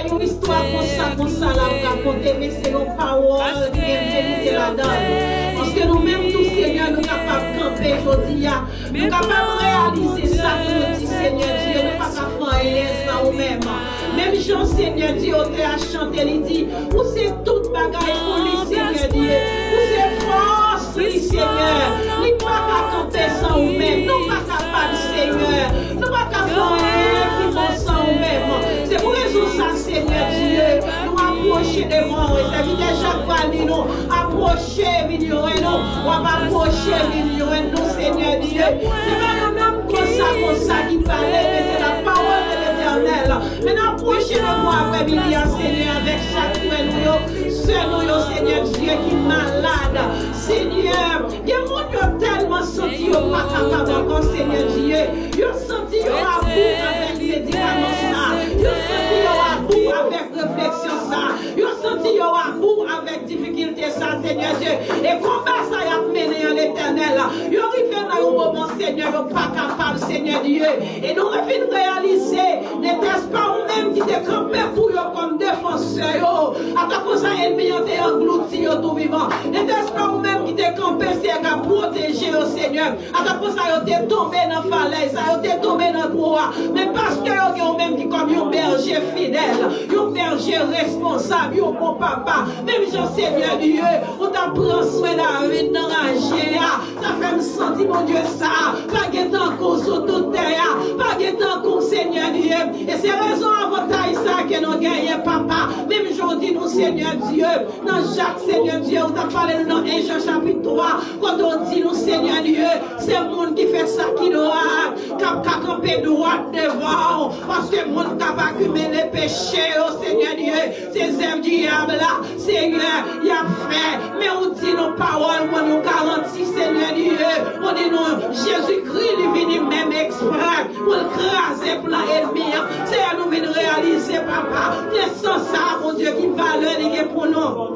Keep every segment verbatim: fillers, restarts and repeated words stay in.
yon istwa konsa, konsa l ap rakonte, men se yon pawòl ki gen verite ladan l. Paske nou menm tou, Senyè, nou kapab kanpe jodi a. Nou kapab reyalize sa pou nou di, Senyè Dye, nou pa ka fè anyen san ou menm. Menm jan Senyè Dye, otè a chante, li di, ou se tout bagay pou li, Senyè Dye. Ou se fòs li, Senyè. Li pa ka kanpe san ou menm. Nou pa kapab, Senyè. Nou pa ka fè anyen ki bon san ou menm. Se pou rezon sa, Senyè Dye, nou apwoche devan w. E sèvitè Jak va di nou, apwoche vin jwenn nou. W ap apwoche vin jwenn nou, Senyè Dye. Se pa yon nonm konsa, konsa ki pale, men se la pawòl de Letènèl. Men n apwoche devan w aprèmidi a, Senyè, avèk chak frè nou yo, sè nou yo, Senyè Dye, ki malad. Senyè, gen moun yo tèlman santi yo pa kapab ankò, Senyè Dye. Yo santi yo abou avèk medikaman sa. Yo santi yo abou avèk refleksyon sa. Yo santi yo abou avèk difikilte sa, Senyè Dye. E konba sa y ap mennen an, Letènèl. Yo rive nan yon moman, Senyè, yo pa kapab, Senyè Dye. E nou vin reyalize, nètès pa ou menm ki te kanpe pou yo kòm defansè yo. Ata konsa, ènmi an te anglouti yo tou vivan. Nètès pa ou menm ki te kanpe, Senyè, k ap pwoteje yo, Senyè. Ata konsa, yo te tonbe nan falèz sa, yo te tonbe nan twou a. Men paske yo gen ou menm ki kòm yon bèje fidèl, yon bèje responsab, yon bon papa. Menm jan, Senyè Dye, ou t ap pran swen David nan raje a. Sa fè m santi, Bondye, sa pa gen tankou sou tout tè a. Pa gen tankou, Senyè Dye. E se rezon avantaj sa ke nou genyen, papa. Menm jan w di nou, Senyè Dye, nan Jak, Senyè Dye, ou t ap pale nou nan en Jan chapit twa, kote w di nou, Senyè Dye, se moun ki fè sa ki dwat k ap ka kanpe dwat devan w, paske moun k ap akimile peche yo, Senyè Dye, se zèv dyab la, Senyè, y ap fè. Men ou di nou pawòl, ou ban nou garanti, Senyè Dye, ou di nou Jezikri, li vini menm eksprè pou l kraze plan ènmi an. Senyè, nou vin reyalize, papa, se san sa, Bondye, ki valè li gen pou nou.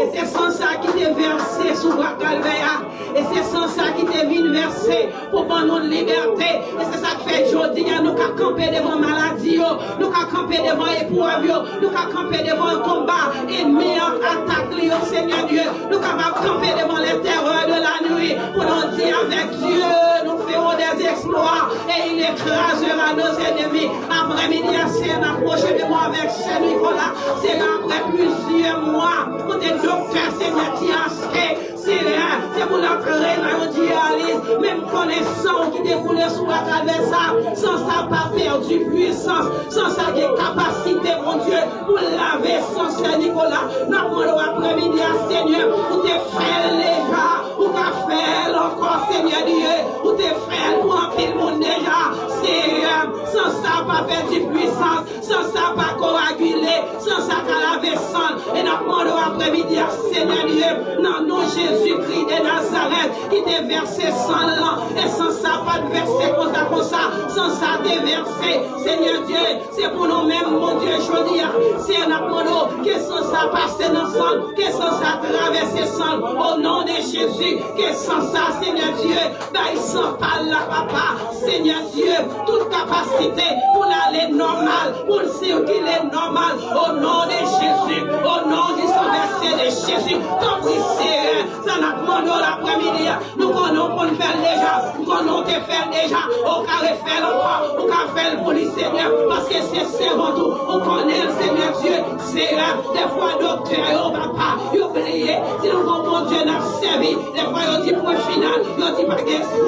E se san sa ki te vèse sou bwa Kalvè a. E se san sa ki te vin vèse pou ban nou libète. E se sa k fè jodi a nou ka kanpe devan maladi yo, nou ka kanpe devan eprèv yo, nou ka kanpe devan konba ènmi an, atak li yo, Senyè Dye. Nou kapab kanpe devan les terreurs de la nuit pou nou di avèk Dye, nous ferons des exploits et il écrasera nos ennemis. Aprèmidi a, Senyè, n apwoche devan w avèk sè Nicolas. Senyè, apre plizyè mwa, kote doktè, Senyè, ti achte, Senyè, se pou l antre nan yon dyaliz. Men m konnen san w ki te koule sou bwa Kalvè sa, san sa pa pèdi pwisans, san sa gen kapasite, Bondye, pou lave san sè Nicolas. N ap mande w aprèmidi a, Senyè, ou te fè l deja, ou ka fè l ankò, Senyè Dye. Ou te fè l pou anpil moun deja. Senyè, san sa pa pèdi pwisans, san sa pa koagile, san sa ka lave san. E n ap mande w aprèmidi a, Senyè Dye, nan non Jezikri de Nazarèt, ki te vèse san l lan. E san sa pa t vèse konsa, konsa. San sa te vèse, Senyè Dye, se pou nou menm, Bondye, jodi a. Senyè, n ap mande w ke san sa pase nan san l, ke san sa travèse san l. O non de Jezi, ke san sa, Senyè Dye, bay san pa l la, papa. Senyè Dye, tout kapasite pou l ale nòmal, pou l sikile nòmal. O non de Jezi, o non di san vèse de Jezi. Tanpri, Senyè, sa n ap mande w laprèmidi a. Nou konnen w konn fè l deja. Nou konnen w te fè l deja. Ou ka refè l ankò. Ou ka fè l pou li, Senyè. Paske se sèvant ou. Ou konnen l, Senyè Dye. Senyè, defwa doktè yo, papa, yo bliye. Si nou gon Bondye n ap sèvi, defwa yo di pwen final. Yo di pa gen espwa.